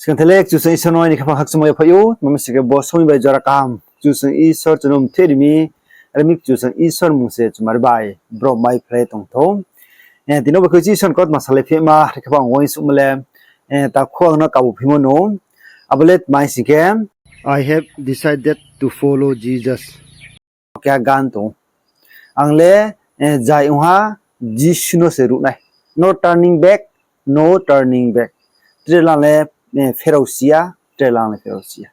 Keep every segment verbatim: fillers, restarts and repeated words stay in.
Skang thelek Kchusoyang Isor no aini khaphang hakchungmo yaphaih ou, mami sing khe bo somoing bai jora kaham Kchusoyang Isor chung no mthe ri mi, are mi Kchusoyang Isor mmung se chumari bai brom mai phlai tong thou. Eh, tini bo khe Isor ni kautma salai phima, are khe bo ang uaingsouhmo le, eh, takhu ang no kabo phimo no, abo le tma sing khe, I have decided to follow Jesus. Keha gan tong. Ang le, eh, zai ong ha, Jisu no se ruh nai. No turning back, no turning back. Tre lang le, eh, pherao si ya, tre lang le pherao si ya.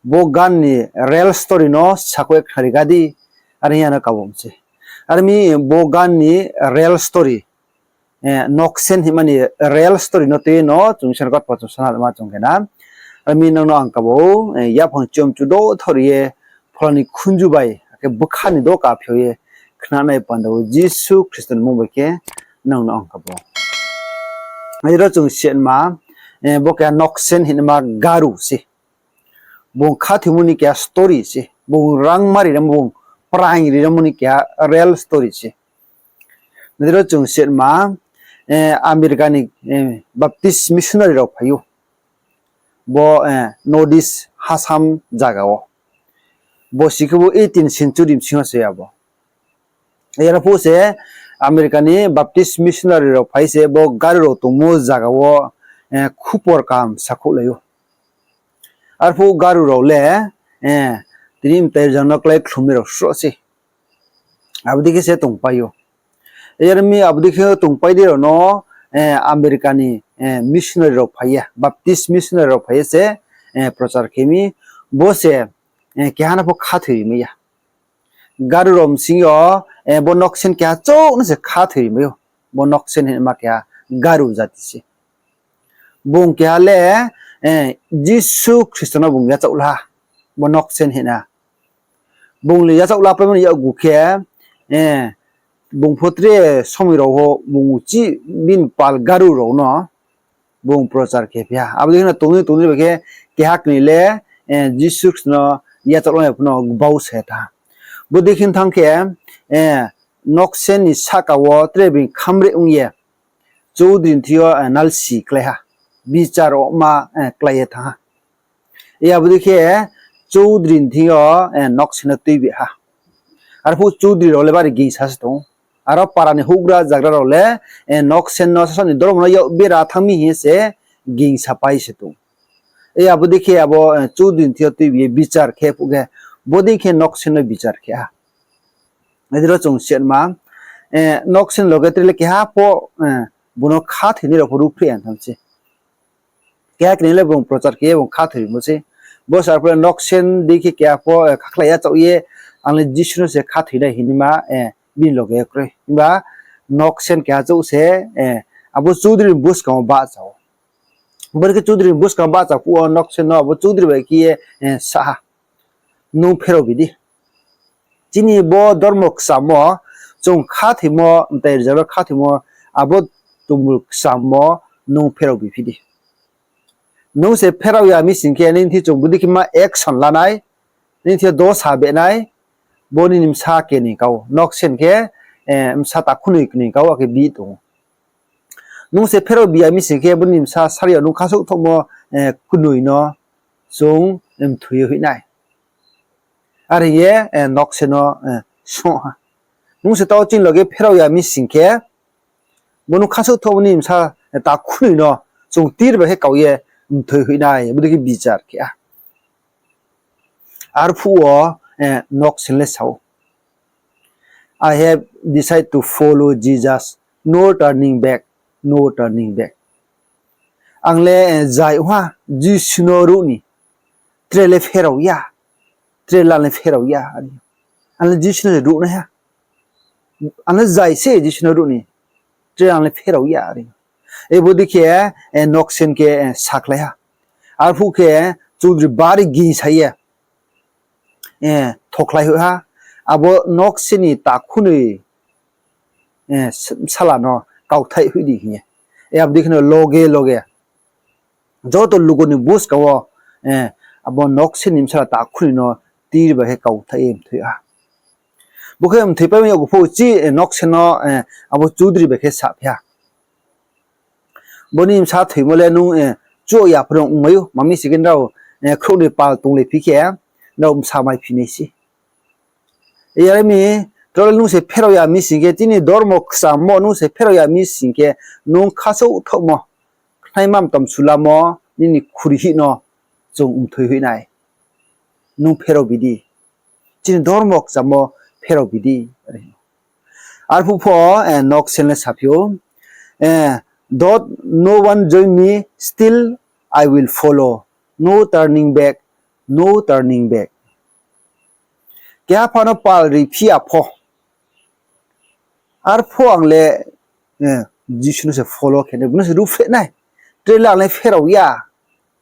Bo gan ni real story no sakhouh ye khnari ga di, are hing ye ano kabo mse. Are mi bo gan ni real story, eh, Noksen hingma ni real story no tui no chung Isor ni kautma chung sana ma chung khe na. Are mi nang no ang kabo, eh, yaphang chom chu do thor ye phola ni khunju bai, akhe bkha ni doka phio ye khnanai panda wo Jisu Khristo ni mmung bai khe nang no ang kabo. Are ro chung siatma, eh, bo keha Noksen hingma garu se. Bung khathoimo ni keha story se. Bung rangma ri ramo, bung praing ri ramo ni keha real story se. Nai di ro chung siatma, eh, America ni, eh, Baptist missionary rao phai ou. Bo, eh, North East Assam zaga wo. Bo si khe bo eighteen century bsing yo se abo. Yar phuh se America ni Baptist missionary rao phai se bo garu rao tongmo zaga wo, eh, khupor kaham sakhouhlai ou. Arphuh garu rao le, eh, tini mtai jang no klái khlumnai rao sroh se. Abo dei khe se tongpai ou. Yar mi abo dei khe tongpai dei rao no, eh, America ni, eh, missionary rao phai ye, Baptist missionary rao phai ye se, eh, prochar khe mi, bo se, eh, keha no pho khathoi ri mai ya. Garu rao bsing yo, eh, bo Noksen keha chouh no se khathoi ri mai ou. Bo Noksen hingma keha garu jati se. Bung keha le, eh, Jisu Khristo no bung yachaoh la ha. Bo Noksen hingna. Bung le yachaoh la paimo ni yakgu khe, eh, bung pho tre somoing rao wo bung uchih bini pal garu rao no bung prochar khe phi ha. Abo dei khe no tongdei tongdei bai khe keha knoi le, eh, Jisu Khristo no yachaoh la nai pho no gbau se thanng ha. Bo dei khe thanng khe, eh, Noksen ni sahka wo tre bini khamre ong ye, Choudri ni thing yo, eh, nalsi klái ha, bichar oma, eh, klái ye thanng ha. Abo dei khe Choudri ni thing yo, eh, Noksen no tuibi ha. Arphuh Choudri rao le bari gingsa se tong ou. Aro para ni houhgra zagra rao le, eh, Noksen no sasaoh ni dormo no yak bera thanng mi hing ye se gingsa pai se tong ou. Abo dei khe abo, eh, Choudri ni thing yo tuibi ye bichar khe phuh khe, bo dei khe Noksen no bichar khe ha. Nai di ro chung siatma, eh, Noksen loge tre le keha pho, eh, bung no khathoinai rao pho ruhphreh ya thanng se. Keha knoi le bung prochar khe ye bung khathoi rimo se. Bo sar pho le Noksen dei khe keha pho, eh, khakhlai yachaoh ye, ang le Jisu no se khathoinai hingnaima, eh, bini loge kroi. Himba Noksen keha chouh se, eh, abo Choudri ni buskang wo bahcha ou. Bo dei khe Choudri ni buskang wo bahcha phuh wo Noksen no abo Choudri bai khe ye, eh, sa ha, nung pherao bi di. Chini bo dormo kchamo, chung khathoimo, mtai rzaro khathoimo, abo tongmung kchamo nung pherao bi phi di. Nung se pherao ya mi sing khe, nini thing chung bodei khe ma action la nai, nini thing yo dosa beh nai, bo nini bsa knoi kau, Noksen khe, eh, bsa takhunoi knoi kau, akhe bihih tong ou. Nung se pherao bi ya mi sing khe, bo nini bsa sari yo nung khasouh thohmo, eh, knoi no chung mthoi ye hoih nai. Are ye, eh, Noksen no, eh, sung ha. Nung se tao chini loge pherao ya mi sing khe, bo nung khasouh thohmo ni bsa, eh, takhunoi no chung tir bai khe kau ye mthoi hoih nai, bodei khe bichar khe ha. Arphuh wo, eh, Noksen le sa ou, I have decided to follow Jesus, no turning back, no turning back. Ang le, eh, zai ong ha, Jisu no ruh ni, tre le pherao ya, tre lang le pherao ya. Ang le Jisu no ruh nai ha. Ang le zai se Jisu no ruh ni, tre lang le pherao ya are. Abo dei khe, eh, Noksen khe, eh, sakhlai ha. Arphuh khe Choudri bari gingsa ye, eh, thokhlai hoih ha. Abo Noksen ni takhunoi, eh, bsala no kauthaih hoih di hing ye. Eh, abo dei khe no loge loge joto lugo ni buskang wo, eh, abo Noksen ni bsala takhunoi no tir bai khe kauthaih ye mthoi ha. Bo khe mthoi paimo yakgu pho uchih, eh, Noksen no, eh, abo Choudri bai khe saphi ha. Bo ni bsa thoimo le nung, eh, chuh ya pho no ongmai ou, ma mi sing khe nrao, eh, khrouh ni pal tonglai phi khe, nrao bsa mai phi nai se. Yar mi, tole nung se pherao ya mi sing khe, chini dormo kchamo nung se pherao ya mi sing khe, nung khasouh thaohmo, khnaima mtam sulamo, nini khuri hih no chung mthoi hoih nai. Nung pherao bi di. Chini dormo kchamo pherao bi di. Arphuh pho, eh, Noksen le saphi ou, eh, Though no one join me, still I will follow. No turning back, no turning back. Keha pha no pal ri phi ya pho, arphuh ang le, eh, Jisu no se follow khe nai, bung no se ruhphreh nai. Tre le ang le pherao ya,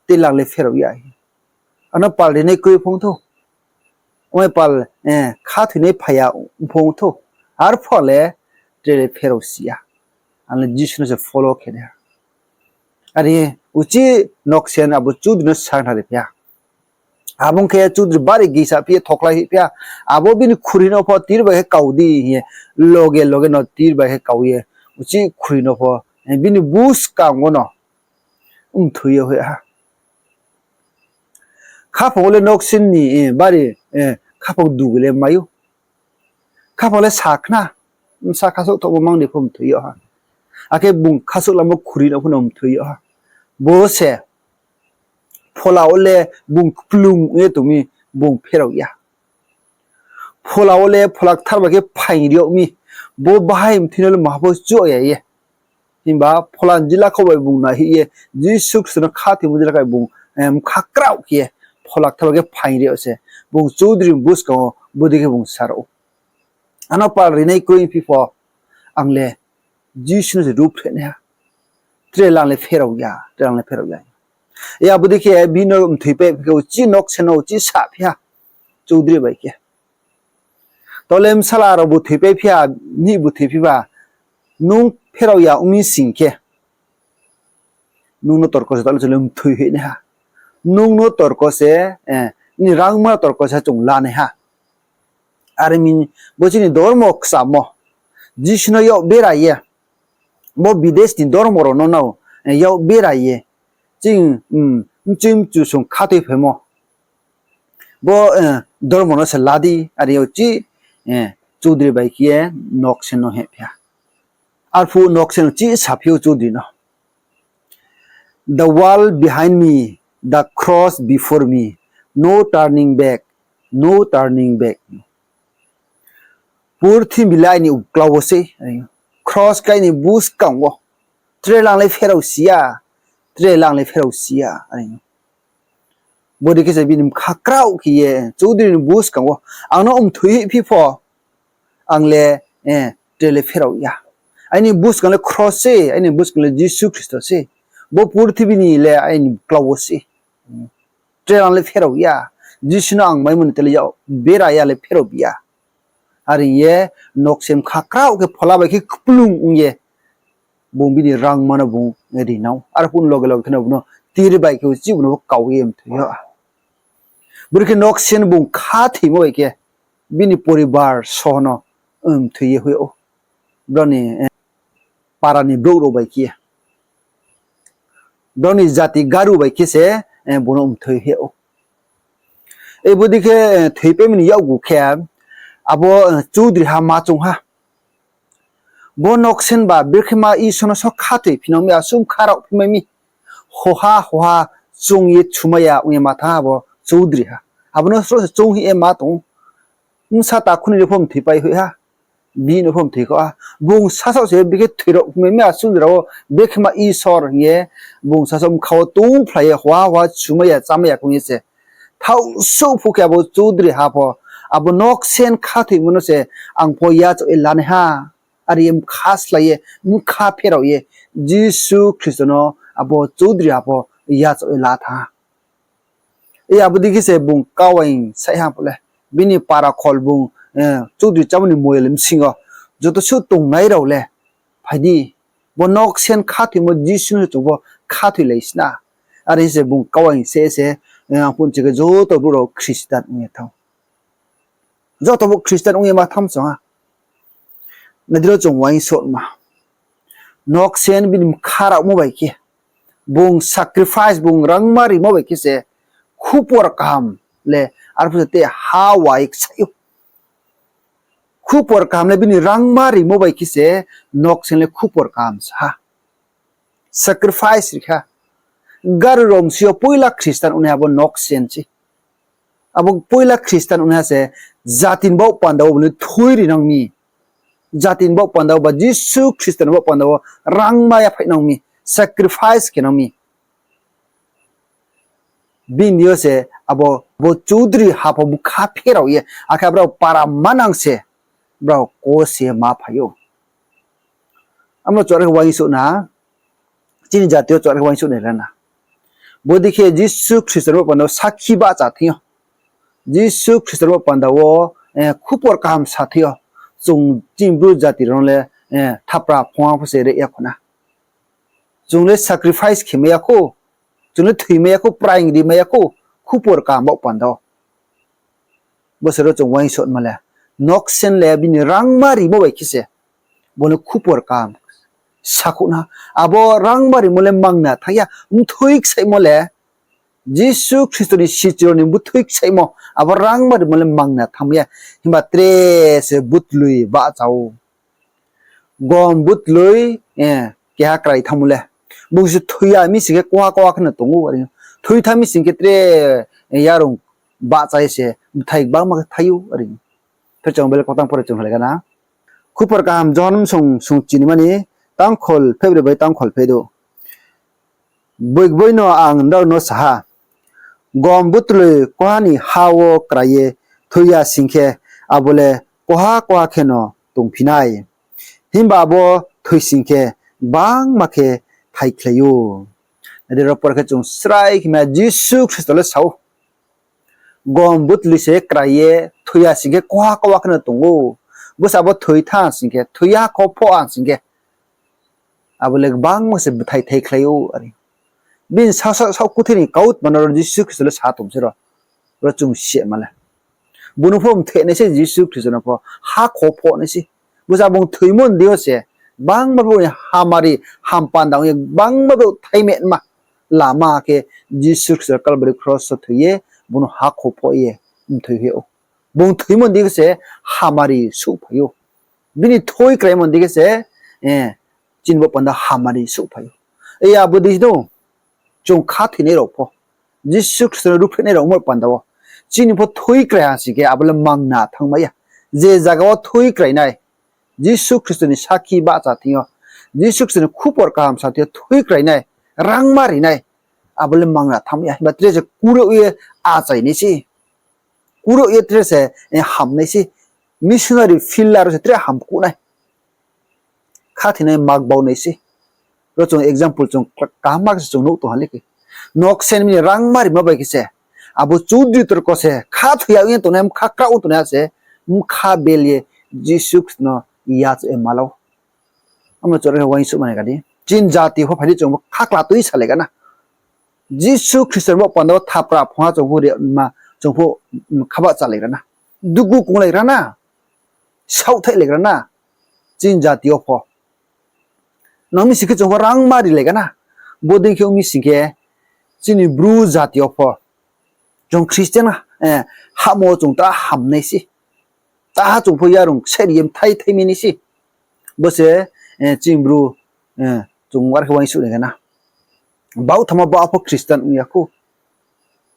tre le ang le pherao ya. Ano pal rinai kroi phong thou. Amai pal, eh, khathoinai phai ya phong thou. Arphuh ang le tre le pherao si ya. Ang le Jisu no se follow khe nai. Are uchih Noksen abo Chudri no sakhnari phi ha. Abo ong khe Chudri bari gingsa phi ye thokhlai hoih phi ha. Abo bini khuri no pho tir bai khe kau di hing ye, loge loge no tir bai khe kau ye, uchih khuri no pho, eh, bini buskang wo no mthoi ye hoih ha. Khaphang wo le Noksen ni, eh, bari, eh, khaphang dugu le mai ou. Khaphang le sakhna, bsa khasouh thaohmo mang ni pho mthoi yag ha. Akhe bung khasouh lamo khuri no pho no mthoi yag ha. Bo se phola wo le bung kplung ye tong mi, bung pherao ya. Phola wo le Phola Kthar bai khe phaing ri yag mi, bo bahai mthoi no le maha pho chuh ya ye. Himba phola ni jila kho bai bung nai hoih ye, Jisu Khristo no khathoimo jila kho bai bung, eh, bkha kraoh khe ye, Phola Kthar bai khe phaing ri yag se, bung Chudri ni buskang wo bodei khe bung sa rao ou. Ano pal rinai kroi phi pho, ang le Jisu no se ruhphreh nai ha. Tre le ang le pherao ya, tre le ang le pherao ya. Ya bodei khe bini mthoi pai phi khe uchih Noksen no uchih saphi ha, Chudri bai khe. Tole bsala rao bo thoi pai phi ha, ni bo thoi phi ba, nung pherao ya ong mi sing khe, nung no torko se tole chung le mthoi hoih nai ha. Nung no torko se, eh, ni rangma torko se chung la nai ha. Are mi, bo chini dormo kchamo, Jisu no yak bera ye, bo bidesh ni dormo rao no nao, eh, yak bera ye, ching, mm, mchim chusung khathoi phaimo. Bo, eh, dormo no se la di, are yag uchih, eh, Chudri bai khe ye Noksen no hephi ha. Arphuh Noksen uchih saphi ou Chudri no, The world behind me, the cross before me, no turning back, no turning back. Purthimbi le aini uklau wo se, kros khe aini buskang wo. Tre le ang le pherao si ya, tre le ang le pherao si ya. Bodei khe se bini bkha kraoh khe ye, Chudri ni buskang wo, ang no mthoi hoih phi pho, ang le, eh, tre le pherao ya. Aini buskang le kros se, aini buskang le Jisu Khristo se. Bo purthimbi ni le aini uklau wo se. Tre le ang le pherao ya. Jisu no ang maimo ni tele yak bera ya le pherao bi ya. Are ye Noksen bkha kraoh khe phola bai khe kplung ong ye, bung bini rangma no bung ri nao. Arphuh loge loge khe no bung no tir bai khe uchih bung no kau ye mthoi yag ha. Bodei khe Noksen bung khathoimo bai khe bini poribar soh no mthoi ye hoih ou. Brao ni, eh, para ni brouh rao bai khe, brao ni jati Garu bai khe se, eh, bung no mthoi hoih ou. Bodei khe, eh, thoipaimo ni yakgu khe, abo, eh, Chudriha ma choung ha. Bo Noksen ba brekhe ma Isor no so khathoi phi nang mi, asuh bkha rao phi mai mi. Hoha hoha choung ye thumai ya ong ye ma thanng ha bo Chudriha. Abo no sro se choung hing ye ma tong ou. Bsa takhu ni le pho mthoi pai hoih ha. Bihih no pho mthoi khaoh ha. Bung sasaoh se brekhe thoi rao phi mai mi asuh jora wo, brekhe ma Isor hing ye, bung sasaoh bkha wo tongphlai ye hoha hoha thumai ya chámai ya kong ye se. Thaohsouh phuh khe abo Chudriha pho, abo Noksen khathoimo no se ang pho yachaoh ye lanai ha. Are ye bkha slái ye, bkha pherao ye, Jisu Khristo no abo Chudriha pho yachaoh ye la thanng ha. Bodei khe se bung kauaing saih ha pho le, bini para khol bung, eh, Chudri chámo ni moyol bsing yo joto suh tongnai rao le, phai di, bo Noksen khathoimo Jisu no chung pho khathoilai sna. Are se bung kauaing se se, eh, ang phuh chi khe joto brouh rao Khristian ong ye thanng. Joto bo Khristian ong ye ma thanng song ha. Nai di ro chung uaingsouhma. Noksen bini bkha raomo bai khe, Bung sacrifice, bung rangma rimo bai khe se khupor kaham le arphuh se te ha wai ksaih ou. Khupor kaham le bini rangma rimo bai khe se Noksen le khupor kaham sa ha. Sacrifice ri kha. Gari rom si yo poila Christian ongnaiha abo Noksen se. Abo poila Christian ongnaiha se jati ni baoh panda wo bung no thui ri nang mi. Jati ni baoh panda wo ba Jisu Khristo ni baoh panda wo rangma yaphaih nang mi, sacrifice khe nang mi. Bini yo se abo bo chudri ha pho bkha pherao ye, akhe brao para manang se brao ko se ma phai ou. Amo chouh are khe uaingsouh na, chini jati yo chouh are khe uaingsouh nai le na. Bodei khe Jisu Khristo ni baoh panda wo sakhi bahcha thing yo, Jisu Khristo ni baoh panda wo khupor kaham sa thing yo, chung chini Bru jati rao no le thapra phung ha pho se re ya kho na. Chung le sacrifice khe mai ya khou, chung le thoi mai ya khou, praing ri mai ya khou, khupor kaham baoh panda wo. Bo se ro chung uaingsouhma le, Noksen le bini rangma rimo bai khe se bo no khupor kaham sakhouh na. Abo rangma rimo le mangna thanng ya, mthoi ksaihmo le, Jisu Khristo ni sichu rao ni bthoi ksaihmo, abo rangma rimo le mangna thanngmai ya. Himba tre se butloi bahcha ou. Gom butloi keha krai thanngmo le, bung se thoi ya mi sing khe koha koha kheno tong ou are. Thoi thanng mi sing khe tre yarung bahcha ye se bthai gbangma khe thai ou are. Pherchang bele koktang pore chung halai gana. Khupor kaham Johon bsong sung chinimani tangkhol phehbroi bai tangkhol pheh douh. Boigboi no ang nrao no sa ha, gom butloi koha ni ha wo krai ye thoi ya sing khe, abo le koha koha kheno tongphi nai. Himba abo thoi sing khe gbangma khe thaikhlai ou. Nai di, ro por khe chung srai khe ma Jisu Khristo le sa ou, gom butloi se krai ye thoi ya sing khe koha koha kheno tong ou. Bo se abo thoi thanng sing khe, thoi ya kho pho ang sing khe, abo le gbangma se bthai thaikhlai ou are. Bini sa, sa, saoh kuthai ni kautma no ro Jisu Khristo le sa tong se ro. Ro chung sima le, bung no pho mthe nai se, Jisu Khristo no pho ha kho pho nai se. Bo se abo bung thoimo ni deing yo se gbangma brouh ni hamari, ham panda ong ye gbangma brouh thaimenma lama khe Jisu Khristo Kalbari kros wo thoi ye bung no ha kho pho ye mthoi hoih ou. Bung thoimo ni deing yo se hamari souhphai ou. Bini thoi kraimo ni deing yo se chini bo panda hamari souhphai ou. Abo dei no chung khathoinai rao pho, Jisu Khristo no ruhphrehnai rao ongmo panda wo chini pho thoi krai ha sing khe abo le mangna thanngmai ya. Je zaga wo thoi krai nai, Jisu Khristo ni sakhi bahcha thing yo, Jisu Khristo ni khupor kaham sa thing yo thoi krai nai, rangma ri nai, abo le mangna thanngmai ya. Himba tre se kurouh ye achai nai se, kurouh ye tre se ham nai se, missionary field aro se tre ham kuh nai, khathoinai mak bau nai se. Ro chung example chung kaham khe se chung nuh tong ha le khe, Noksen bini rangma rimo bai khe se, abo chudri torko se khathoi ya ong ye tongnai, bkha kraoh ong tongnai ha se, bkha bel ye Jisu Khristo no yachaoh ye malao. Amo chouh are khe uaingsouhma nai kha di. Chini jati pho phai di, chung bo khakla tui salai gana. Jisu Khristo ni bo panda wo thapra phung ha chung pho rema, chung pho khabah chalai gana, dugu konglai gana, saohthaihlai gana. Chini jati yo pho nang mi sing khe chung pho rangma rilai gana. Bodei khe ong mi sing khe chini Bru jati yo pho chung Christian hahmo wo chung ta ham nai se, taha chung pho yarung ksaih ri ye mthai thai mi nai se. Bo se chini Bru chung are khe uaingsouh nai gana. Baoh thammo baoh ha pho Christian ong ya khou.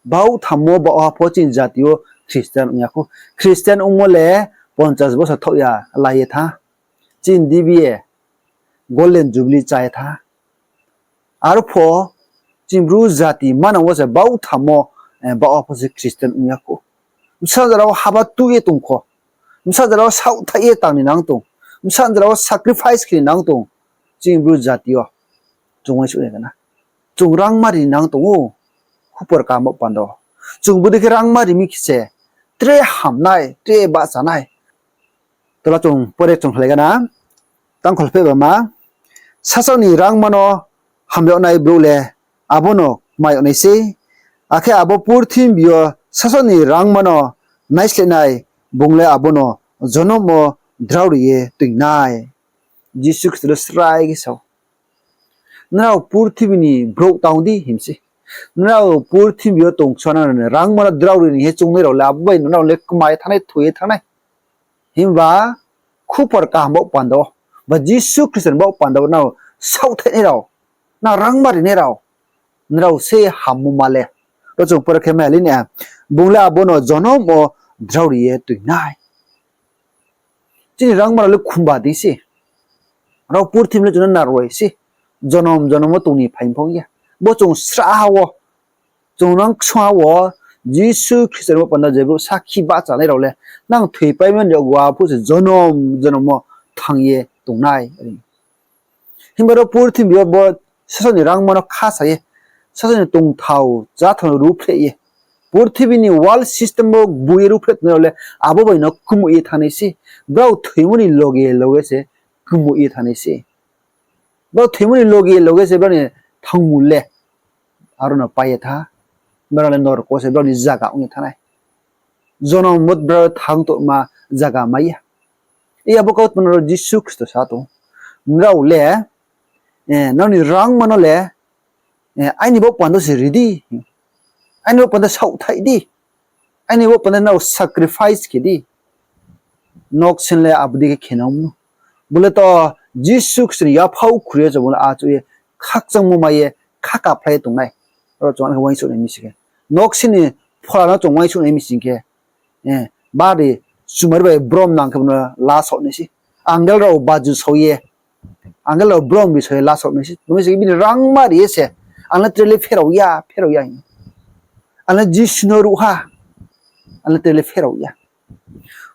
Baoh thammo baoh ha pho chini jati yo Christian ong ya khou. Christian ongmo le ponchas bosor thaoh ya lai ye tha. Chini dibi ye Golden Jubilee chá ye tha. Arpho chini Bru jati manang wo se baoh thammo baoh ha pho se Christian ong ya khou. Bsa jora wo haba tuh ye tong kho. Bsa jora wo saohthaih ye tang ni nang tong. Bsa jora wo sacrifice khe ni nang tong. Chini Bru jati yo chung uaingsouh nai gana. Chung rangma ri ni nang tong ou, khupor kaham bo panda wo. Chung bodei khe rangma ri mi khe se tre ham nai, tre bahcha nai. Tola chung pore chung halai gana. Tangkhol phehbama, sasaoh ni rangma no ham yag nai brouh le abo no kma yag nai sei, akhe abo purthimbi yo sasaoh ni rangma no naisleh nai, bung le abo no jonom wo drao ri ye toing nai. Jisu Khristo le srai khe sa ou, Nrao purthimbi ni brouh tang di him se. Nrao purthimbi yo tong ksuh nrao ni rangma no drao ri ni hing ye choungnai rao le abo bai nrao le kma ye thanng nai, thoi ye thanng nai. Himba khupor kaham baoh panda wo, ba Jisu Khristo ni baoh panda wo nrao saohthaihnai rao, nrao rangma rinai rao, nrao se hammo ma le. Ro chung pore khe mai ha le ni, bung le abo no jonom wo drao ri ye toing nai. Chini rangma rao le khumba di se. Rao purthimbi le chung no narwai se. Jonom jonom wo tong ni phaing phong ya. Bo chung srahha wo, chung nang ksungha wo, Jisu Khristo ni baoh panda je brouh sakhi bahchanai rao le, nang thoipaimo ni yakgu phuh se jonom jonom wo thanng ye tongnai. Himba ro purthimbi yo bo sasaoh ni rangma no khasa ye, sasaoh ni tongthao cháthao no ruhphreh ye, purthimbi ni world system wo gbu ye ruhphreh tongnai rao le abo bai no kumuh ye thanngnai se. Brao thoimo ni loge loge se kumuh ye thanngnai se. Brao thoimo ni loge loge se brao ni thangmul le aro no pai ye thanng. Brao le norok wo se brao ni zaga ong ye thanng nai. Jonom wo brao thanng tongma zaga mai ya. Iya bo kautma no ro Jisu Khristo sa tong, nrao le, nrao ni rangma no le, aini baoh panda se ri di. Aini baoh panda saohthaih di. Aini baoh panda nrao sacrifice khe di. Noksin le abo dei khe khe nang mno. Bo le to Jisu Khristo ni yaphao khuri yo chung bung le achouh ye khakchangmo mai ye khakaphlai ye tongnai. Aro chung uaingsouh nai mi sing khe, noksin ni phola no chung uaingsouh nai mi sing khe, bari chumari bai brom nang khe bung no lasaoh nai se. Angel rao baju sao ye, angel rao brom ri sao ye lasaoh nai se. Bung mi sing khe bini rangma ri ye se, ang le tre le pherao ya, pherao ya hing. Ang le Jisu no ruh ha, ang le tre le pherao ya.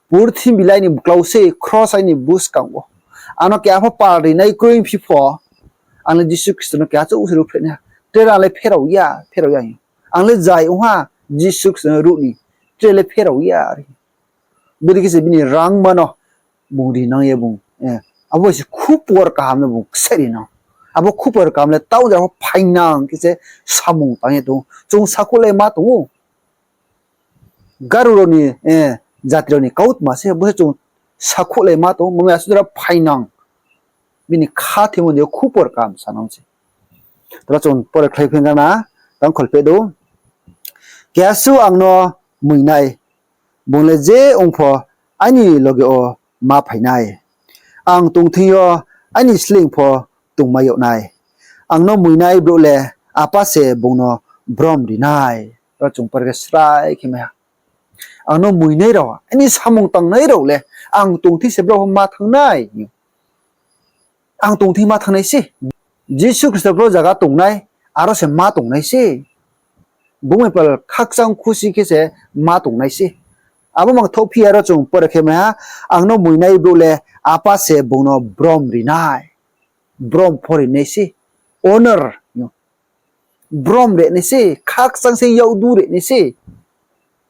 Purthimbi le aini bklau se, kros aini buskang wo. Ang no keha pho pal rinai kroi phi pho, ang le Jisu Khristo no keha chouh se ruhphreh nai ha. Tre le ang le pherao ya, pherao ya hing. Ang le zai ong ha, Jisu Khristo no ruh ni, tre le pherao ya are. Bodei khe se bini rangma no bung ri nang ye bung, abo bai se khupor kaham no bung ksaih ri nang. Abo khupor kaham le taoh jora pho phaingnang khe se samung tang ye tong ou. Chung sakhouh le ma tong ou. Garo rao ni, jati rao ni kautma se, bo se chung sakhouh le ma tong ou, mami asuh jora phaingnang. Bini khathoimo ni yo khupor kaham sa nang se. Tala chung pore khlai phi gana, tang kholpheh dou. Keha suh ang no moing nai, bung le je ong pho aini loge wo ma phai nai. Ang tong thing yo aini sleing pho tongmai yag nai. Ang no moing nai brouh le Apa se bung no brom ri nai. Ro chung pore khe srai khe mai ha. Ang no moingnai rao, aini samung tangnai rao le ang tong thing se brao pho ma thanng nai. Ang tong thing ma thanng nai se. Jisu Khristo bro zaga tong nai, aro se ma tong nai se. Bung bai pal khakchang khusi khe se ma tong nai se. Abo mangthoh phi ya ro chung pore khe mai ha, ang no moingnai brouh le Apa se bung no brom ri nai. Brom pho ri nai se. Honor. Brom ri nai se, khakchang se yakdu ri nai se.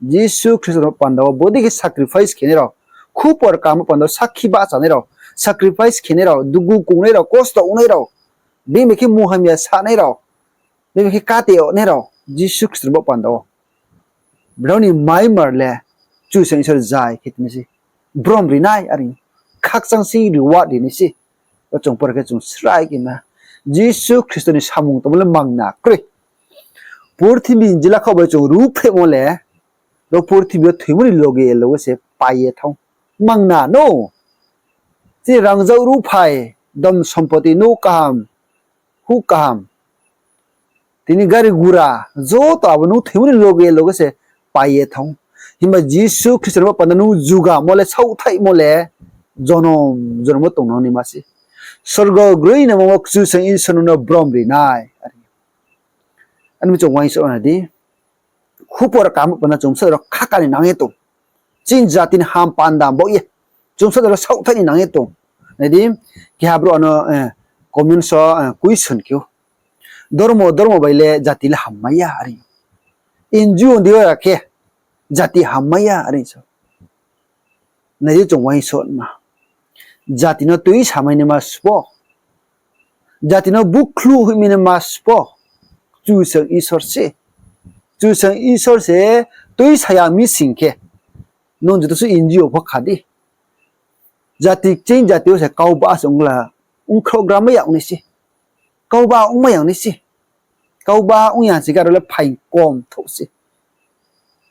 Jisu Khristo no panda wo bodei khe sacrifice khe nai rao, khupor kaham panda wo sakhi bahcha nai rao, sacrifice khe nai rao, dugu kong nai rao, kosto ong nai rao, bini bai khe munghamya sa nai rao, bini bai khe kate yag nai rao, Jisu Khristo no bo panda wo brao ni maimar le Kchusoyang Isor zai khe tinai se, brom ri nai are, khakchang se reward ri nai se. Bo chung pore khe chung srai khe ma, Jisu Khristo ni samung tongmo le mangna kroi. Purthimbi ni jila khaoh bai chung ruhphrehmo le, ro purthimbi yo thoimo ni loge loge se pai ye thanng. Mangna no. Chini rangzag ruhphai, dhon sompoti, nouh kaham, huh kaham, tini gari gura, joto abo nung thoimo ni loge loge se pai ye thanng. Himba Jisu Khristo ni bo panda nung jugamo le, saohthaihmo le, jonom jonom wo tongnang naima se. Sorgo groinaima wo Kchusoyang Isor nung no brom ri nai. Ani mi chung uaingsouh nai di. Khupor kaham panda chung bsa rao khaka ni nang ye tong. Chini jati ni ham panda baoh ye chung bsa rao saohthaih ni nang ye tong. Nai di, keha brouh ano comment so question khe ou, dormo dormo bai le jati le hammai ya are. N G O ni deing yo ya khe jati hammai ya are sa. Nai di chung uaingsouh ma. Jati no tuisamai naima sbo, jati no bukhluh hoihmai naima sbo Kchusoyang Isor se. Kchusoyang Isor se tuisa ya mi sing khe, nung joto suh N G O pho kha di. Jati kching jati wo se kau ba se ongla, ongkhrouhgra mai ya ong nai se. Kaubaha ongmai ya nai se. Kaubaha ong ya sing khe aro le phaing kom thouh se.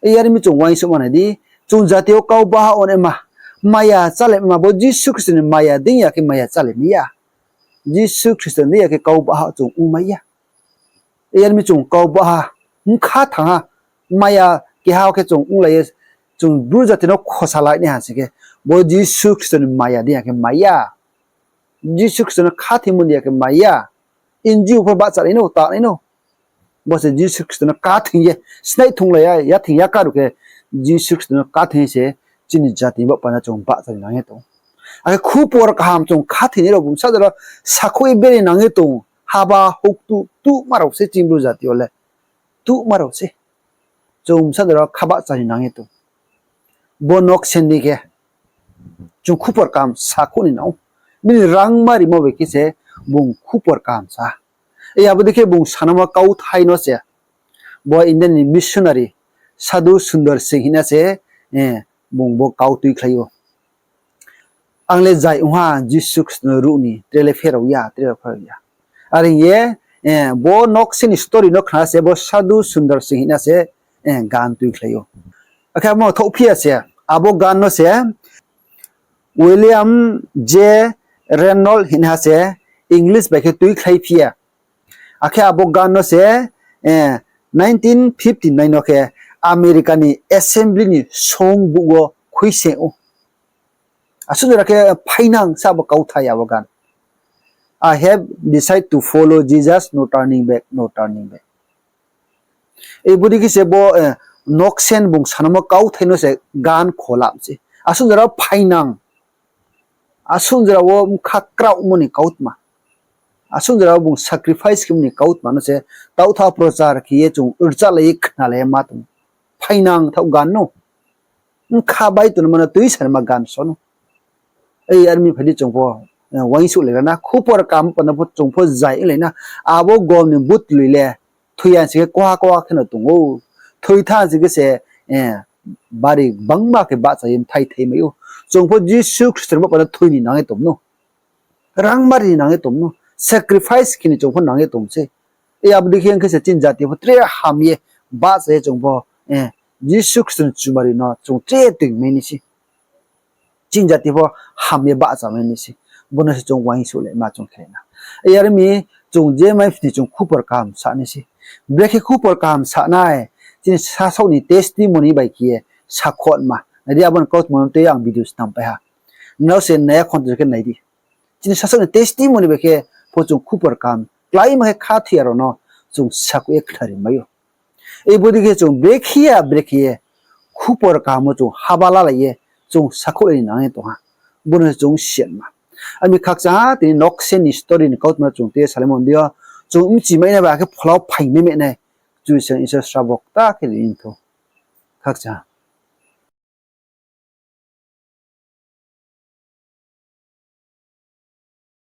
Yar mi chung uaingsouhma nai di, chung jati yo kaubaha ongnaima, maya chálaima bo Jisu Khristo ni maya deing ya khe maya chálai mai ya. Jisu Khristo ni deing ya khe kaubaha chung ongmai ya. Yar mi chung kaubaha, bkha thang ha, maya keha khe chung onglai ye, chung Bru jati no khosa lai nai ha sing khe, bo Jisu Khristo ni maya deing ya khe mai ya. Jisu Khristo no khathoimo ni ya khe mai ya. N G O pho bahcha nai no, ta nai no. Bo se Jisu Khristo no khathing ye, snaih thunglai ya, yathing ya karuh khe, Jisu Khristo no khathing ye se, chini jati ni baoh panda chung bahcha ni nang ye tong. Akhe khupor kaham chung khathing ni rao bung bsa jora sakhouh ye bere nang ye tong. Haba houh tu, tuhma rao se chini Bru jati yo le. Tuhma rao se. Chung bsa jora kha bahcha ni nang ye tong. Bo Noksen ni khe chung khupor kaham sakhouh ni nang ou. Bini rangma rimo bai khe se bung khupor kaham sa. Abo dei khe bung sanamo kauthai no se bo India ni missionary Sadhu Sundar Singh hina se, bung bo kau tuikhlai ou. Ang le zai ong ha Jisu Khristo no ruh ni, tre le pherao ya, tre le pherao ya. Are hing ye, bo Noksen ni story no khna se bo Sadhu Sundar Singh hina se, gan tuikhlai ou. Akhe abo thouhphi ya se, abo gan no se William J Raynold hina se English bai khe tuikhlaiphi ya. Akhe abo gan no se, nineteen fifty nine no khe America ni assembly ni songbuh wo khuise ou. Asuh jora khe phainang sa bo kauthai abo gan. I have decided to follow Jesus, no turning back, no turning back. Bodei khe se bo, Noksen bung sanamo kauthai no se gan kholap se. Asuh jora phainang. Asuh jora wo bkha kraohmo ni kautma. Asuh jora wo bung sacrifice khemo ni kautma no se taohtha prochar khe ye chung rchalai ye khnalai ye ma tong. Phainang thaoh gan no. Bkha bai tongma no tuisanaima gan so no. Ei, army phai di chung pho, uaingsouhlai ra na, khupor kaham panda pho chung pho zai onglai na, abo gom ni butloi le, thoi ya sing khe koha koha khe no tong ou, thoi tha sing khe se, bari gbangma khe bahcha ye mthai thai mai ou. Chung pho Jisu Khristo ni baoh panda thoi ni nang ye tong no. Rangma ri ni nang ye tong no. Sacrifice khe ni chung pho nang ye tong se. Abo dei khe ong khe se chini jati pho tre ham ye bahcha ye chung pho, Jisu Khristo ni chumari no chung tre toing mai nai se. Chini jati pho ham ye bahcha mai nai se. Bo no se chung uaingsouhlaima chung khe na. Yar mi chung je mai phini chung khupor kaham sa nai se. Brekhe khupor kaham sa nai. Chini sasaoh ni testimony bai khe ye sakhouhma nai di, abo ni kautma no tei ang video snam pai ha. Nrao se nai ya khon khe nai di. Chini sasaoh ni testimony bai khe pho chung khupor kaham kláima khe khathoi ya rao no chung sakhouh ye khnari mai ou. Bodei khe chung brekhe ya brekhe ye khupor kaham wo chung haba lalai ye chung sakhouhlai ni nang ye tong ha. Bo no chung siatma. Ami khakchang ha tini Noksen ni story ni kautma no chung tei salaimo deing yo. Chung bchi mai nai bai akhe phola wo phaing mai mai nai. Kchusoyang Isor srabo kta khe ri ni thou. Khakchang ha.